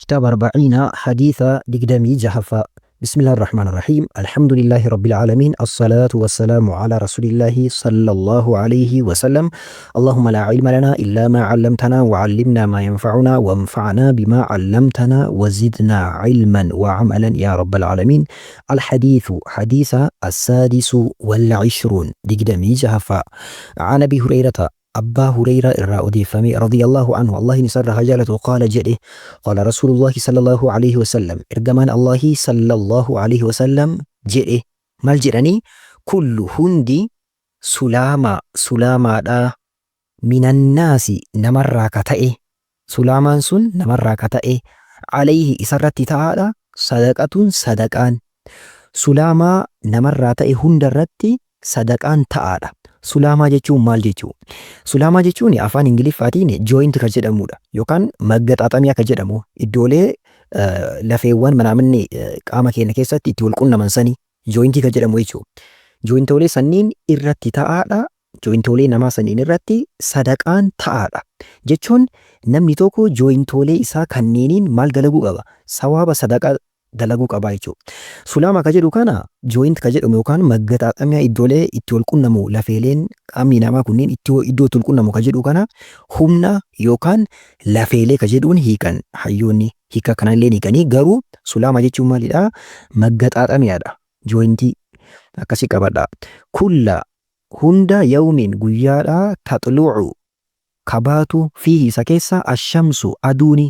Kitaaba Arba'iina hadiisa 26ffaa. Bismillahi Rahmaani Rahiim. Alhamdulillahi Rabbil Aalamiin. Assalaatu wassalaamu ala Rasuulillahi sallallahu alayhi wasallam. Allahumma laa ilma lanaa illaa maa 'allamtanaa wa 'allimnaa maa yanfa'unaa wanfa'naa bimaa 'allamtanaa wa zidnaa 'ilman wa 'amalan yaa Rabbal Aalamiin. Alhadiithu hadiisa assaadisu wal 'ishruun 26ffaa. An Abii Hureyrata Abbaa Hureyraa irraa odeeffame radiyallaahu anhu Allahin isarraa haa jaalatu qaala jedhe qaala Rasuulullaahi sallallaahu aleyhi wasallam ergamaan Allahi sallallaahu aleyhi wasallam jedhe maal jedhanii kullu hundi sulaamaa sulaamaadha minannaasi namarraa ka ta'e Sulaamaan sun namarraa ka ta'e, alayhi isarratti ta'aadha, sadaqatun sadaqaan. Sulaamaa namarraa ta'e hundarratti sadaqaan ta'aadha. Sulaamaa jechuun maal jechuu? Sulaamaa jechuun afaan Ingiliffaatiin joint ka jedhamuudha. Yookaan maggaxaaxamiyaa ka jedhamu iddoolee lafeewwan manaaminni qaama keenya keessatti itti wal qunnaman sanii jointii ka jedhamu jechuudha. Jointoolee sanniin irratti ta'aadha. Jointoolee namaa saniin irratti sadaqaan ta'aadha. Jechuun namni tokko jointoolee isaa kanniiniin maal dalaguu qaba? Sawaaba sadaqaa dalaguu qaba jechuudha. Sulaama ka jedhu kana joint ka jedhamu yookaan maggaxaaxamiyaa iddoolee itti wal qunnamu lafeeleen qaamni namaa kunniin itti iddoo itti wal qunnamu ka jedhu kana humna yookaan lafeelee ka jedhuun hiikan hayyoonni hiika kanallee hiikanii garuu sulaama jechuun maalidha? Maggaxaaxamiyaadha. Jointii akkasi qabadha. Kulla hunda yawmin guyyaadha taxlu'u ka baatu fiihi isa keessa ashamsu aduuni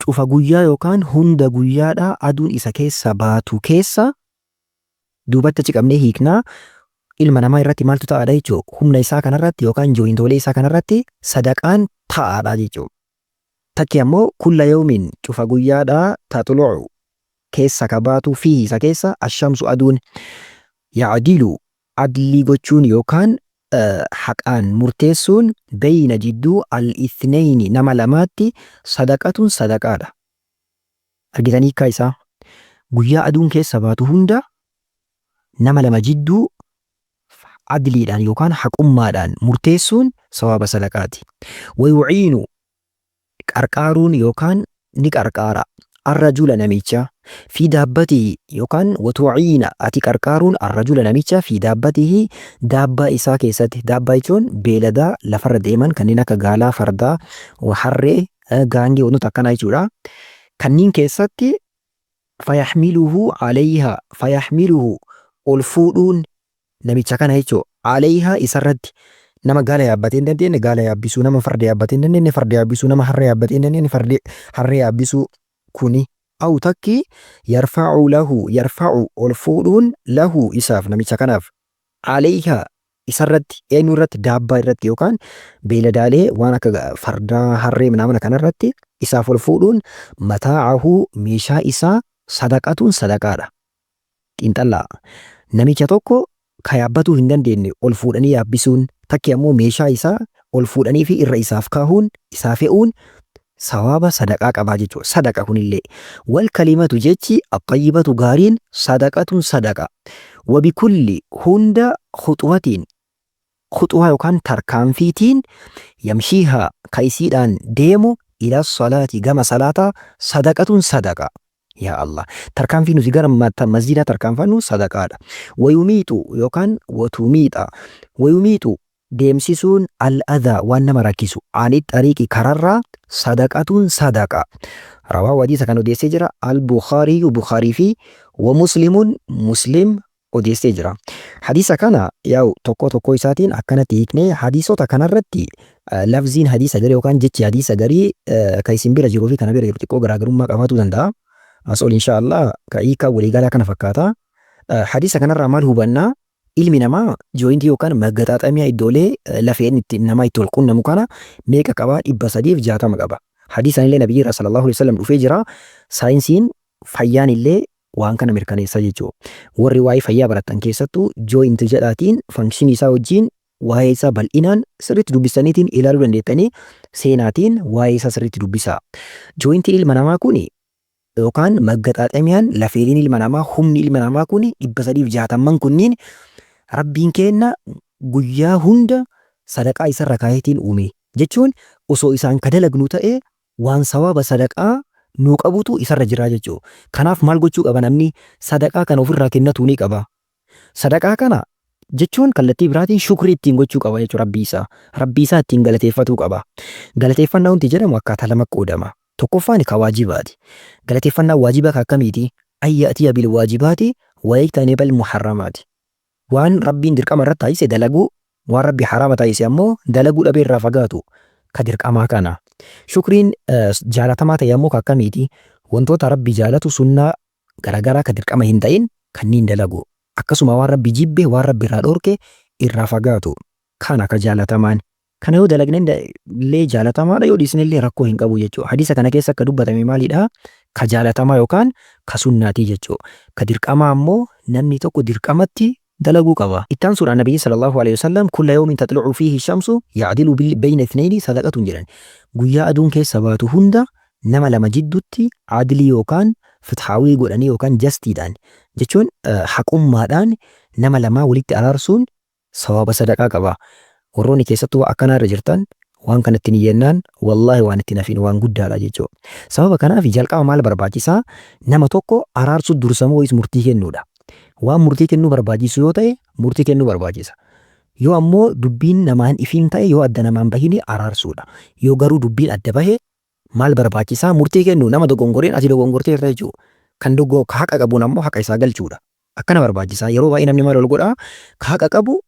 cufa guyyaa yookaan hunda guyyaadha aduun isa keessa baatu keessa duubatti achi qabnee hiiknaa ilma namaa irratti maaltu ta'aadha jechuu humna isaa kanarratti yookaan jooyintoolee isaa kanarratti sadaqaan ta'aadha jechuu takki ammoo kulla yawmin cufa guyyaadha taxlu'u keessa ka baatu fiihi isa keessa ashamsu aduun ya'dilu adlii gochuun yookaan haqaan murteessuun beyna jidduu al-ithneyni nama lamaatti sadaqatun sadaqaadha. Argitanii hiikkaa isaa? Guyyaa aduun keessa baatu hunda nama lama jidduu adliidhaan yookaan haqummaadhaan murteessuun sawaaba sadaqaati. Wayu'iinu qarqaaruun yookaan ni qarqaara arrajula namicha fi daabbatihi yookaan watu'iina ati qarqaaruun arrajula namicha fi daabbatihi daabbaa isaa keessatti daabbaa jechuun beeladaa lafarra deeman kanneen akka gaalaa fardaa harree gaangee wantoota akkanaa jechuudha kanniin keessatti fayahmiluhu alayha fayahmiluhu ol fuudhuun namicha kana jechuun alayhaa isarratti nama gaala yaabbatee hin dandeenye gaala yaabbisuu, nama farda yaabbatee hin dandeenye farda yaabbisuu, nama harree yaabbatee hin dandeenye farda harree yaabbisuu kuni aw takki yarfa'u lahu yarfa'u ol fuudhuun lahu isaaf namicha kanaaf alayhaa isarratti eenyu irratti daabbaa irratti yookaan beeyladaalee waan akka fardaa harree minaamina kanarratti isaaf ol fuudhuun mataa'ahu meeshaa isaa sadaqatuun sadaqaadha. Xiinxallaa. Namicha tokko ka yaabbatuu hin dandeenne ol fuudhanii yaabbisuun, takki ammoo meeshaa isaa ol fuudhaniifii irra isaaf kaahuun, isaa fe'uun sawaaba sadaqaa qabaa jechuudha. Sadaqa kunillee. Wal kalimatu jechi axxayyibatu gaariin sadaqatun sadaqa. Wabikulli hunda khuxwatiin khuxwaa yookaan tarkaanfiitiin yamshiihaa ka isiidhaan deemu ila salaati gama salaataa sadaqatun sadaqa. Yaa Allah. Tarkaanfii nuti gara masjiidaa tarkaanfannu sadaqaadha. Wayumiixu yookaan watumiixa. Wayumiixu deemsisuun al-adhaa waan nama rakkisu ani xariiqi kararraa sadaqatuun sadaqa. Rawaahu hadiisa kan odeessee jira al-Bukhaariyyu Bukhaarii fi wa Muslimun Muslim odeessee jira. Hadiisa kana yaa'u tokkoo tokkoo isaatiin akkanatti hiiknee hadiisota kanarratti lafziin hadiisa garii yookaan jechi hadiisa garii ka isin bira jiruu fi kana bira jiru xiqqoo garaagarummaa qabaatuu danda'a. As ol inshaa Allah ka hiikaa waliigalaa kana fakkaata. Hadiisa kanarraa maal hubannaa? Ilmi namaa jooyintii yookaan maggaxaaxamiyaa iddoolee lafeen itti namaa itti wal qunnamu kana meeqa qaba? 360 qaba. Hadiisaan illee nabiyyi irraa sallallahu alaihi wasallam dhufee jira. Saayinsiin fayyaan illee waan kana mirkaneessa jechuudha. Warri waa'ee fayyaa barattan keessattuu joint jedhaatiin function isaa wajjin waa'ee isaa bal'inaan sirriitti dubbistaniitiin ilaaluu dandeettanii seenaatiin waa'ee isaa sirriitti dubbisaa. Jointiin ilma namaa kun yookaan maggaxaaxamiyaan lafeeliin ilma namaa humni ilma namaa kun 360 kunniin Rabbiin keenna guyyaa hunda sadaqaa isarra kaayeetiin uume jechuun osoo isaan ka dalagnu ta'e Waan sawaaba sadaqaa nuu qabutu isarra jira jechuudha. Kanaaf maal gochuu qaba namni? Sadaqaa kana ofirraa kennatuu ni qaba. Sadaqaa kana jechuun kallattii biraatiin shukrii ittiin gochuu qaba jechuudha Rabbii isaa. Rabbii isaa ittiin galateeffatuu qaba. Galateeffannaa wanti jedhamu akkaataa lama qoodama. Tokkoffaan ka waajibaati. Galateeffannaan waajibaa ka akkamiiti? An ya'tiya bil waajibaati wa yajtanibal muharramaati. Waan Rabbiin dirqama irratti taasise dalaguu, waan Rabbi haraama taasise ammoo dalaguu dhabee irraa fagaatu ka dirqamaa kana. Shukriin jaalatamaa ta'e ammoo ka akkamiiti? Wantoota Rabbi jaalatu sunnaa garagaraa ka dirqama hin ta'in kanniin dalagu. Akkasuma waan Rabbi jibbe, waan Rabbi irraa dhoorke irraa fagaatu. Kana ka jaalatamaan. Kana yoo dalagne illee jaalatamaadha, yoo dhiisne illee rakkoo hin qabu jechuudha. Hadiisa kana keessa akka dubbatame maalidha? Ka jaalatamaa yookaan ka sunnaatii jechuudha. Ka dirqamaa ammoo namni tokko dirqamatti dalaguu qaba. Itti aansuudhaan Nabiyyiin sallallahu aleyhi wasallam kulla yawmin taxlu'u fiihi shamsu ya'dilu beyna ithnayni sadaqatun jedhan. Guyyaa aduun keessa baatu hunda nama lama jiddutti adlii yookaan fithaawii godhanii yookaan jastiidhaan jechuun haqummaadhaan nama lamaa walitti araarsuun sawaaba sadaqaa qaba. Warroonni keessattuu waa akkanaa irra jirtan waan kana itti niyyannaan wallaahi waan itti hin hafin waan guddaadha jechuudha. Sababa kanaaf jalqaba maal barbaachisaa? Nama tokko araarsuu dursa moo wayis murtii kennuudha? Waan murtii kennuu barbaachisu yoo ta'e murtii kennuu barbaachisa. Yoo ammoo dubbiin namaan ifiin ta'e yoo adda namaan bahini araarsuudha. Yoo garuu dubbiin adda bahe maal barbaachisaa? Murtii kennuu nama dogongoreen ati dogongorteerta jechuudha. Kan dogoo ka haqa qabuun ammoo haqa isaa galchuudha. Akkana barbaachisa. Yeroo baay'ee namni maal wal godha? Ka haqa qabu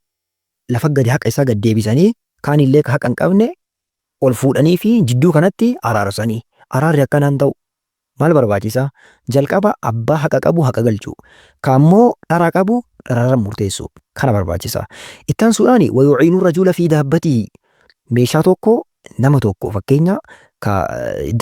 lafa gadi haqa isaa gad deebisanii kaanillee ka haqa hin qabne ol fuudhanii fi jidduu kanatti araarsanii. Araarri akkanaan ta'u. Maal barbaachisa? Jalqaba abbaa haqa qabu haqa galchuu. Ka ammoo dhara qabu dhararra murteessuu. Kana barbaachisa. Itti aansuudhaan wayu'iinu rajula fi daabbatihi. Meeshaa tokko nama tokko fakkeenya ka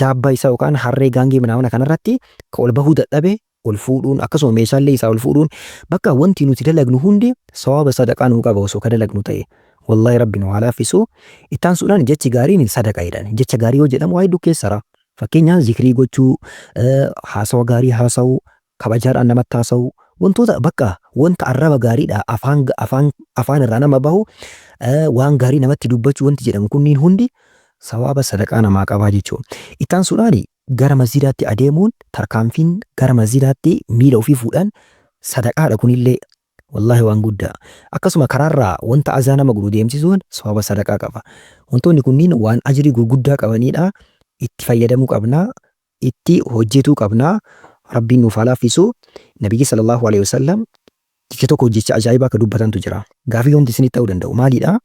daabbaa isaa yookaan harree gaangee manaamana kanarratti ka ol bahuu dadhabe ol fuudhuun akkasuma meeshaalee isaa ol fuudhuun bakka wanti nuti dalagnu hundi sawaaba sadaqaa nuu qaba osoo ka dalagnu ta'e. Wallaahi Rabbi nu haa laaffisu. Itti aansuudhaan jechi gaariin sadaqa jedhan. Jecha gaarii yoo jedhamu waa hedduu keessara. Fakkeenyaaf zikrii gochuu, haasawa gaarii haasa'uu, kabajaadhaan namatti haasa'uu, wantoota bakka wanta arraba gaariidha afaan afaan afaan irraa nama bahu waan gaarii namatti dubbachuu wanti jedhamu kunniin hundi sawaaba sadaqaa namaa qabaa jechuudha. Itti aansuudhaan gara masjidaatti adeemuun tarkaanfiin gara masjidaatti miila ofii fuudhan sadaqaadha kunillee Wallaahi waan guddaa. Akkasuma karaarraa wanta azaa nama godhu deemsisuun sawaaba sadaqaa qaba. Wantoonni kunniin waan ajrii gurguddaa qabaniidha. Itti fayyadamuu qabna. Itti hojjetuu qabna. Rabbiin nuuf haa laaffisu. Nabiyyi sallallahu alaihi wasallam jecha tokko jecha ajaa'ibaa akka dubbatantu jira. Gaafii wanti isinitti ta'uu danda'u maalidha?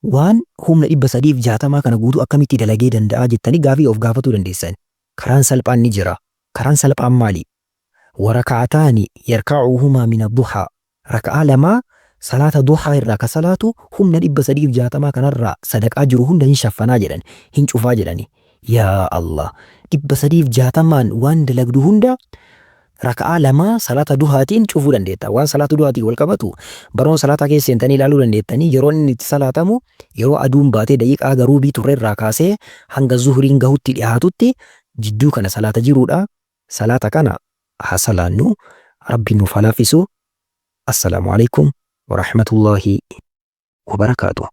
Waan humna 360 kana guutuu akkamitti dalagee danda'a jettanii gaafii of gaafatuu dandeessan. Karaan salphaan ni jira. Karaan salphaan maali? Waraka'ataani yarka'uuhumaa mina duhaa, raka'aa lamaa salaata duhaa irraa ka salaatu humna 360 kanarraa sadaqaa jiru hunda hin shaffanaa jedhan, hin cufaa jedhani. Yaa Allah! 360n waan dalagdu hunda raka'aa lamaa salaata duhaatiin cufuu dandeetta. Waan salaata duhaatiin wal qabatu baroon salaataa keessa seentanii ilaaluu dandeettanii yeroon inni itti salaatamu yeroo aduun baatee daqiiqaa haga ruubii turre irraa kaasee hanga zuhriin gahutti dhihaatutti jidduu kana salaata jiruudha. Salaata kana haa salaannu Rabbiin nuuf haa laaffisu. Assalaamu Aleykum Warahmatullaahi Wabarakaatuh.